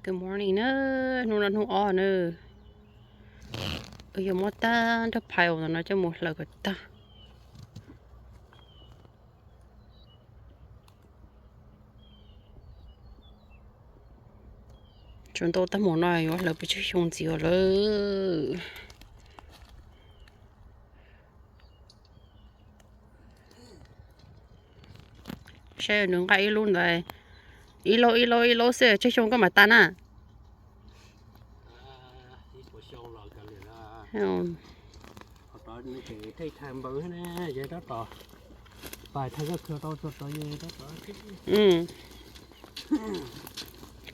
Good morning na, hnub no hnub ob na. Wb yuav muab tag nrho pile no coj mus hlawv kom tag. Tsuas ntau tag mus no yuav hlawv pes tsawg xyoo ntxiv lawm. Saib nws nqa ib lub ntawd, ib laub ib laub ib laub xwb tsawg xyoo koj mam tas na.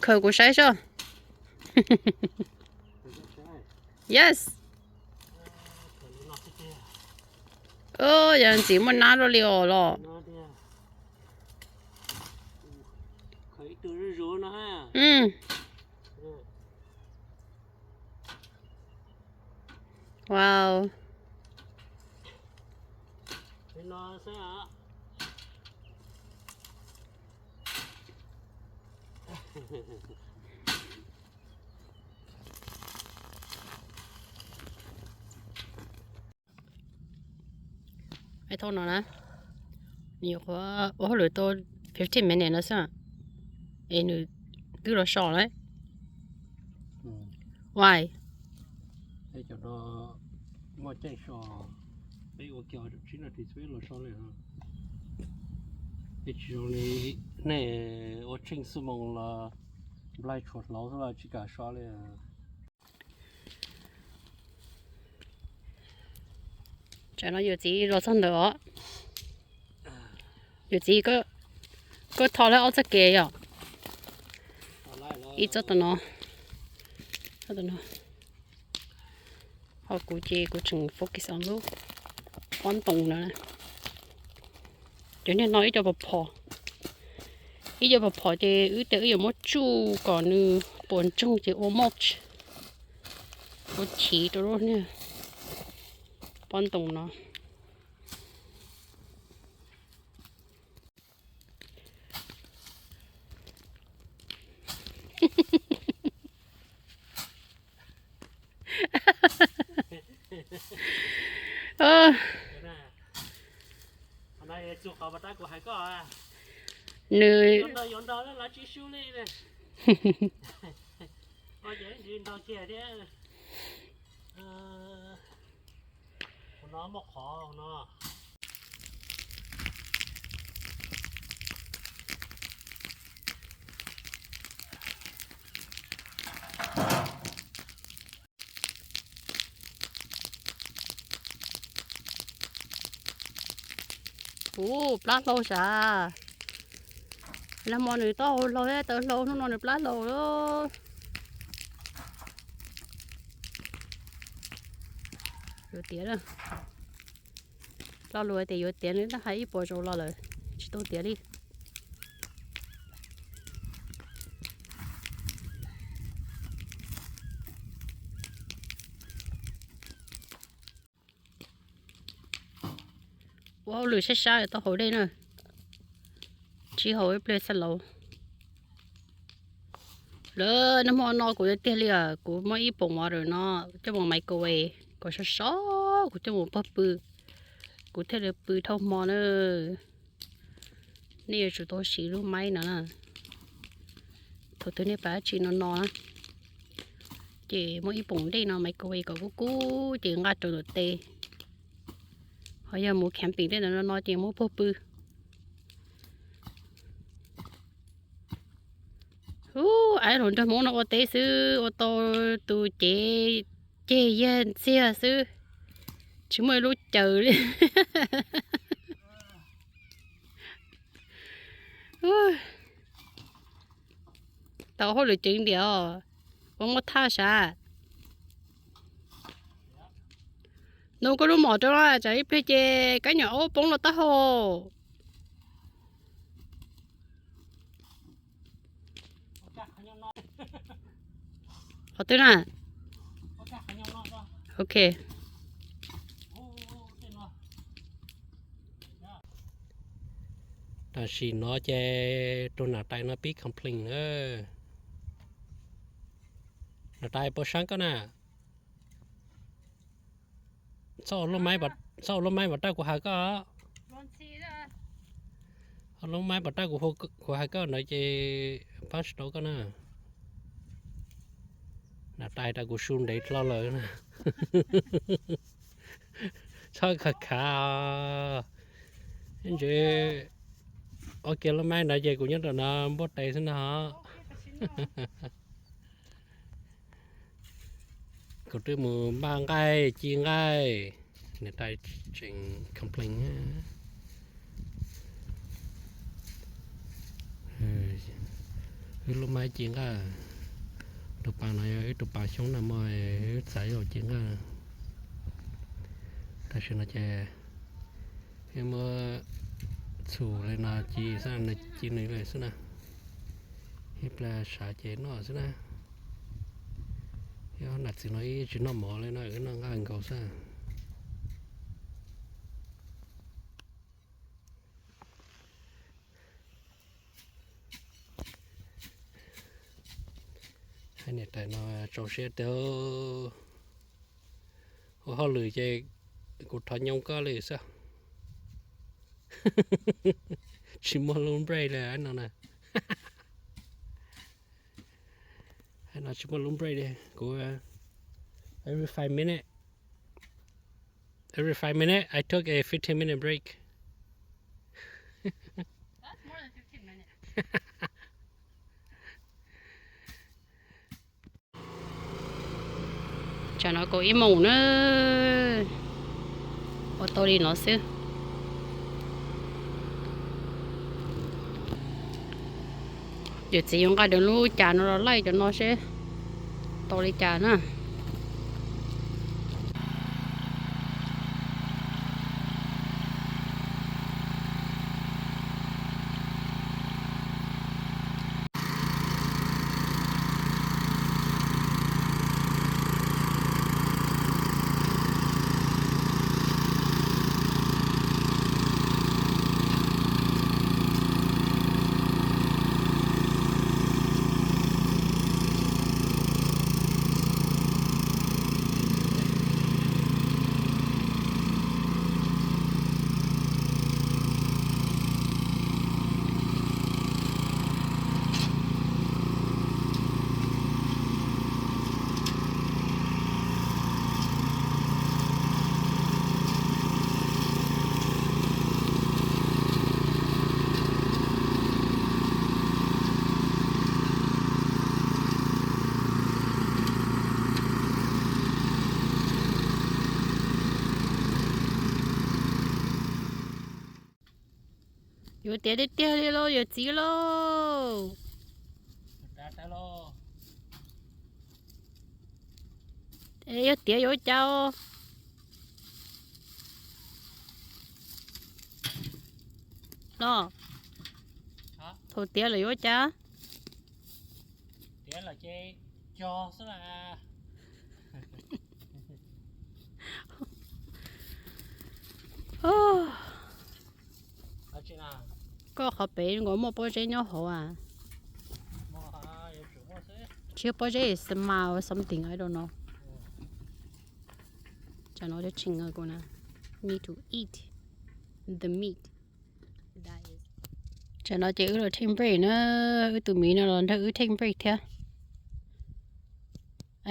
Khaws kuv saib soj. Yes. Yog ntxiv muaj nab rau li os los. Wow. Ib thauj no na, nws yuav qhuav ua hauj lwm tau fifteen minutes no xwb, es nws twb los so lawm. Why? Cov no muaj ceem so, peb ua kiag tsib nas this peb los so li. Peb tsis zoo li nej ua tsheej xuab moos los nplaig tshuav hlauv xwb los tsis kam so li. Tsam no yawm txiv los txog ntawd os. Yawm txiv, koj tho lawm ob txoj kev yom? Ib txoj tom no, txoj tom no. Ho kuv ces kuv tseem focus on lub pob ntoos no. Cov niag no ib co pos phom, ib co pos phom ces wb tias wb yuav muab tsuj kom nws puas ntsoog ces ua mulch, ua chiv rau lub niag pob ntoos no. Nws Ub, plab hlau sav. Nag hmo nws taub hau hlau thiab taw hlau, hnub no nws plab hlau lawm. Yuav tiav na. Lo lus tias yuav tiav nws twb hais ib puas zaus los lawm, tsis tau tiav li. Ua hauj lwm sab sab tau haus dej na, tsis haus ib pliag xab laus. Lawm, nag hmo no kuv tiag tiag li os, kuv muab ib poom water no coj mus microwave kom sov sov, kuv coj mus pog pw, kuv thiaj li pw dhau hmo na. Nej yuav tsum tau siv lub maib no na. Thaum twg nej pab dab tsi no no na, ces muab ib poom dej no microwave kom kub kub ces nqa rau ntawm tes. Ho yog mus camping tej ntawd no no ces muab pog pw. Ub, aib hluas nraug Hmoob no ua teb xwb ua tau tus cev ceg yag ntxiag xwb, tsis muaj ib lub caws li. Tau hauj lwm ceev ntiag os, ua muaj thaj sav. Nug koj lub mom rau, tsam ib pliag ces kab nyom aub poob los taub hau. Qhov twg na? Ok. Tam sim no ces tus nam tais no pib complain na. Niam tais, puas sab koj na? Txhob ua lub maib, txhob ua lub maib pov raj kuv hais koj. Ua lub maib pov raj kuv, kuv hais koj ntawd ces pab tsis tau koj na. Niam tais, tas kuv su ntev dlhau lawm na. Txhob khav khav os. Ntses, ua kiag lub maib ntawd ces kuv nyob rau no npuaj tes xwb no. Kuv twb mus npaj nqaij ci nqaij, niam tais tseem complain. Wb lub maib ci nqaij, tus pas no yog wb tus pas xyoob na mog, wb txav yog ci nqaij. Tam sim no ces wb muab txhum li no ci xwb, ci nws li xwb na. Ib pliag sav ces noj xwb na. Yog nam txiv no ib tsis noj mov li no, wb noj nqaij nkaus xwb. Hais niam tais no tso siab tiag. Ua hauj lwm ces kuv thov nyoo koj li xwb. Tsis muaj lub break li no na. Hais no tsis muaj lub break li. Kuv every five minute, every five minute I took a fifteen minute break. Tsam no kaum ib moos na, ua tau li no xwb. Yawm txiv yuav nqa cov lub cas no los laij cov no seb tau li cas na. Yuav tiav tiag tiag li lauj, yawm txiv lauj. Es yog tiav yuav ua cas no? Thaum tiav lawm yuav ua cas? Koj qhov pem nkaus muaj pob zeb nyob hauv a? Tsis yog pob zeb, smile or something, I don't know. Tsam no tseem kuv na, need to eat the meat. Tsam no ces wb los take break na, wb tus miv no los nrog wb take break thiab.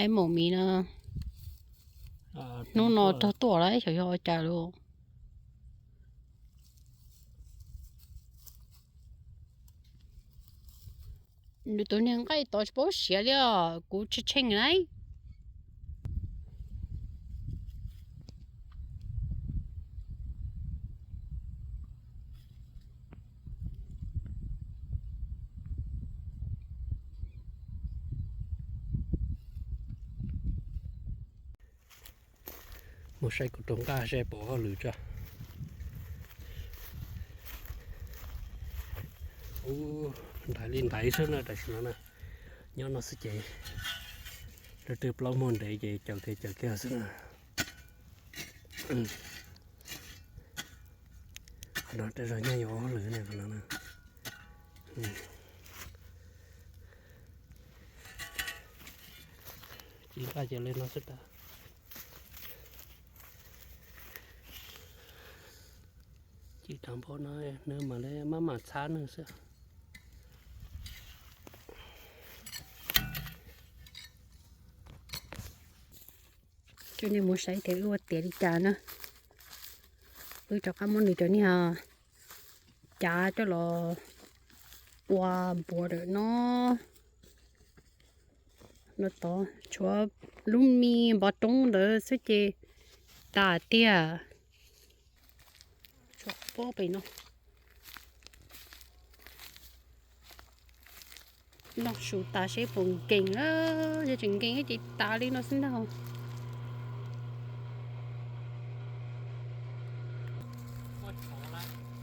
Ib maum miv no hnub no rog tuaj lawm, xyov yog ua cas lauj. Nws tus niag nqaij tod tsis paub siav li os, kuv tsis tsheej na. Mus saib kuv tus nqaj seb puas hauj lwm tso. Ub, nraiv li nraiv xwb na tam sim no na. Nyob no xwb ces, lub twb plaub muag ntev ces caum kiag caum kiag xwb na. Qhov no tej zaum nyaj yuav ua hauj lwm ne qhov no na. Nqaij ces li no xwb tas. Ci rov npau no nws mam li maj mam txhab nws xwb. Coj nej mus saib tias wb ua tiav li cas na. Wb rov qab muab nws cov niag cav coj los ua border no. No tod tshuav lub me npov roob ntawd xwb ces tas tiag. Tshuav pob pem no. Noj su tas seb puas nkees na, yog tseem nkees ces tas li no xwb ntag.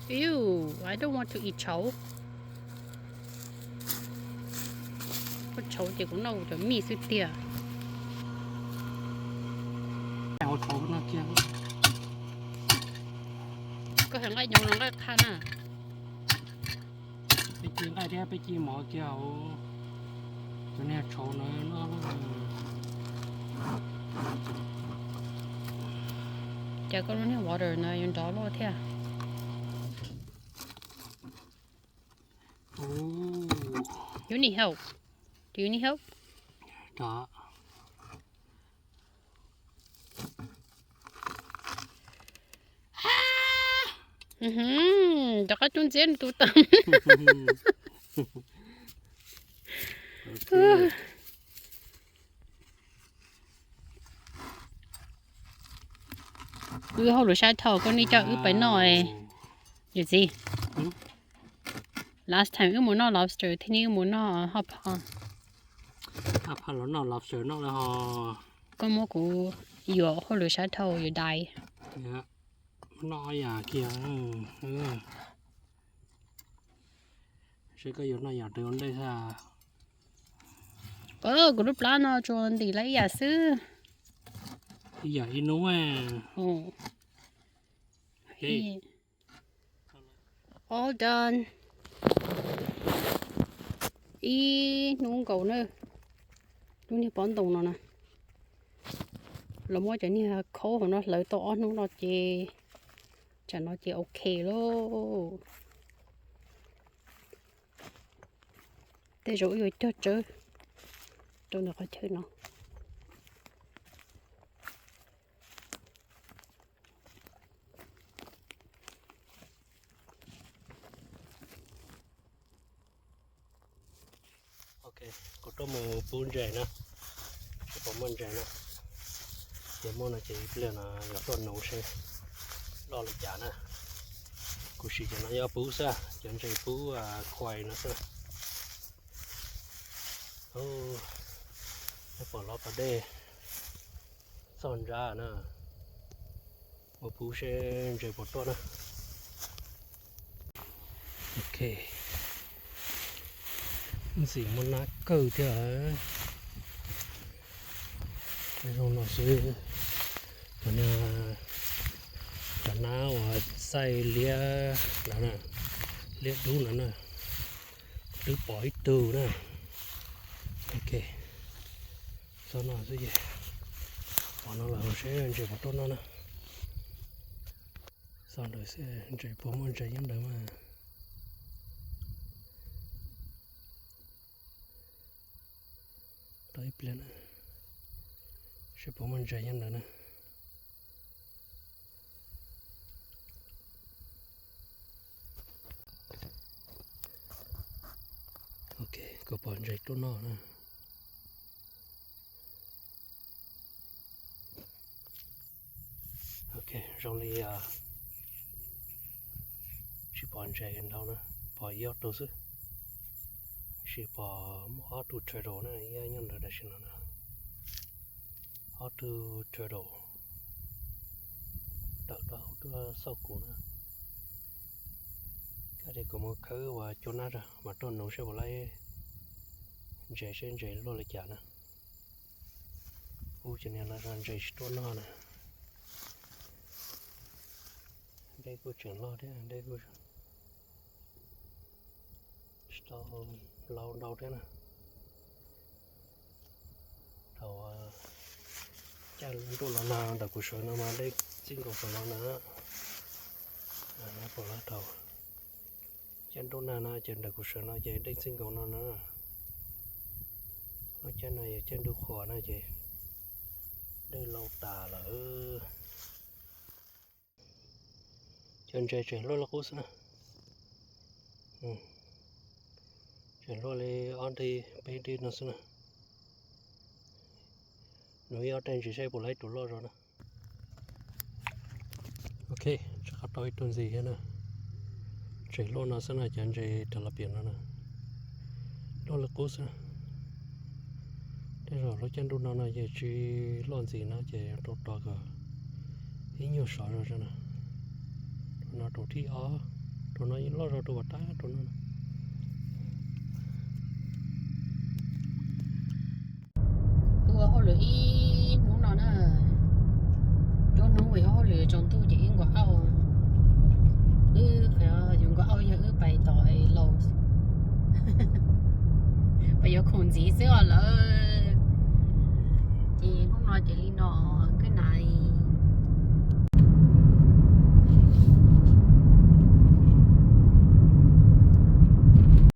Ew, I don't want to eat tshauv. Ua tshauv ces kuv noj kuv cov mij xwb tiag. Ua tshauv no kiag. Koj hais nqaij nyoos los nqaij qha na? Peb ci nqaij thiab peb ci mov kiag hauv cov niag tshauv no noj. Cas koj lub niag water no yuav nrov loj thiab? You need help? Do you need help? Rov qab cub ntxiab tus tau. Wb hauj lwm sab dhau koj nej coj wb pais noj. Yawm txiv, last time wb mus noj lobster thiab wb mus noj hoj phom. Haj phaj los noj lobster noj lawm ho. Koj muab kuv yuam hauj lwm sab dhau yuav dai. Noj yam kiag. Seb koj yuav noj yam twg ua ntej xwb. Kuv lub plab no tsuas ntim lawm ib yam xwb. Ib yam ib hnub. All done. Ib hnub nkaus na. Lub niag pob ntoo no na, los muab cov niag khaub hauv no hlawv tau ob hnub no ces tsam no ces ok lauj. Tej zaum wb yuav cog tsawb rau ntawm qhov chaw no. Ok, kuv tuaj mus pub ntses na, seb puas muaj ntses na. Ces muaj no ces ib pliag no yuav tuaj nuv seb loj li cas na. Kuv siv cov no yuav pub xwb, cov ntses pub khuais no xwb. Pom los pas dej txog nrab na, mus pub seb ntses puas tuaj na. Ok, ntxim muaj nab kawg thiab. Zoo no xwb, cov nab uas txaij liab no na, liab dub no na, twb pom ib tug na. Ok, txog no xwb ces pom no lawm, seb ntses puas tuaj noj na. Txog ntawd xwb, ntses puas muaj ntses nyob ntawd mas. Tau ib pliag na, seb puas muaj ntses nyob ntawd na. Ok, kuv pom ntses tuaj noj na. Ok, zoo li tsis pom ntses ntau na, pom ib ob tug xwb. Tab sis pom muaj ob tug turtle na, ib nyob ntawd tam sim no na. Ob tug turtle tawm rau hauv tuaj xauj kuv na. Kav liam kuv mus khawb uas cua nab tso mas tuaj nuv seb puas laib ntses, seb ntses luaj li cas na. Ub, ces niag no ntses tsis tuaj noj na. Dej kuj tseem loj thiab, dej kuj tsis tau lau ntau thiab na. Thaum Nruj los nag ntawm kuv sawv no mas dej txij nkaus saum no na. Pom lawm thaum caij nruj nag no ces ntawm kuv sawv no ces dej txij nkaus no na. Lub caij no yog caij ntuj qhuav na ces dej laus tas lawm. Cov ntses tseem luaj li qub xwb na. Tseem luaj li ob nrig peb nrig no xwb na. Nws ib ob daim ntsis saib puas laib tus loj zog na. Ok, rov qab tau ib tug ntxiv thiab na. Tseem luaj no xwb na, cov ntses rov los piam no na. Luaj li qub xwb. Tej zaum lub caij ntuj no no ces tsis luaj ntxiv no ces rau tos kom ib nyuag sov zog xwb na. Tus no tus thib ob, tus no yeej loj zog rau uas tab tus no. Ua hauj lwm ib hnub no na, nruab hnub vim ua